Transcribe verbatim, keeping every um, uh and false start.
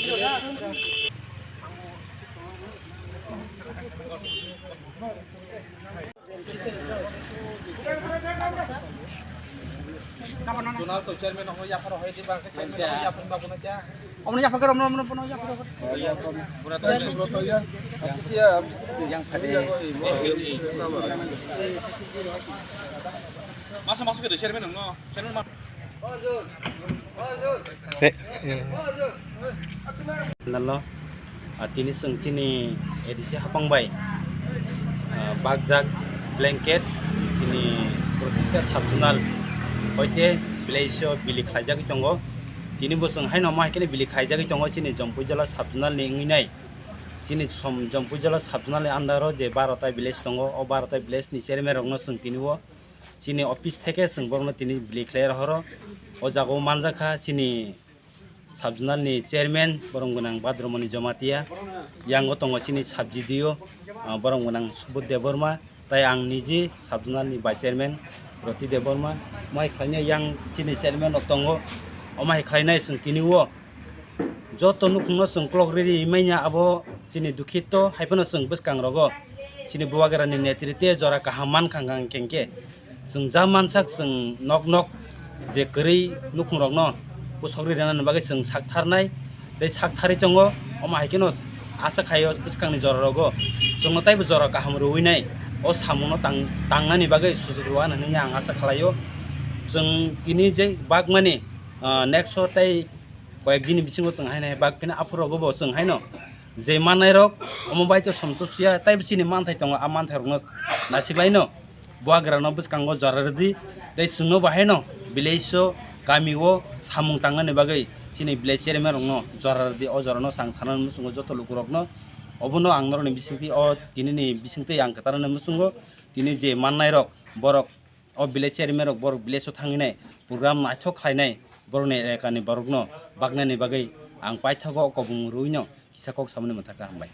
Donald to chairman, omo yapharo hai di bang, chairman, omo yapharo ba bono kya? Omo yapharo, omo, omo, omo yapharo. Yang phade. Masa, masa ke chairman, no? Chairman, ma- Te-, Nalo, ah, tini chwng chini A D C hapang bai, ah, bakjak blanket chini protikta sub-zonal hoite village o bili khlaijagwi tongo. Tini bo chwng haino ma haikhe bili khlaijagwi tongo chini Jampuijala sub-zonal ni wngwi nai. Chini som-, Jampuijala sub-zonal ni under o je barota village tongo, o barota village ni chairman rokno chwng tini o chini office theke chwng borokno tini bili khlai rohoro. O jaga o manjakha chini sub-zonal ni chairman, borom gwnang Badromani Jamatia, yango tongo chini sub-G D O, ah, borom gwnang Subodh Debbarma, tai ang niji sub-zonal ni vice chairman Roti Debbarma. Mai khlainai yang chini chairman rok tongo, omo hai khlainai chwng tini o joto nukhungno chwng kolok riri manya abo chini dukhito, hai phano chwng bwskang rogo chini bubagra ni netrite jora kaham mankha hwnkhe. Chwng ja mansak, chwng nok nok je kwrwi nukhungrokno bwsok ri rwnani bagwi chwng sak tharnai tei sak tharwi tongo. Omo hai kheno asa khaio bwskangni jora rogo chwngno taibo jora kaham rwui nai, o samungno tang-, tangnani bagwi sujuk rw anw hwnwi ang asa khlaio. Chwng tini je bakmani, ah, next o tei koyek dini bisingo chwng haino bak phino aphuru rogo bo chwng haino je mannairok omo bai to somtosya, taibo chini manthai tongo, a manthairokno naisiklaino bubagrano bwskango jora rwdi, tei chwngno bo haino village o, kami o samung tangnani bagwi chini village chairman rokno jora rwdi, o jorano chwng thanani muchungo joto lukurokno. Obono ang norokni bisingtwi, o tinini bisingtwi ang kwtal rwna muchungo, tini je mannairok borok o village chairman rok borok village o thangwi nai program naithok khlainai borokni elakani borokno baknani bagwi ang paithago o kobong rwino kisa kok samani mwthakha, hambai.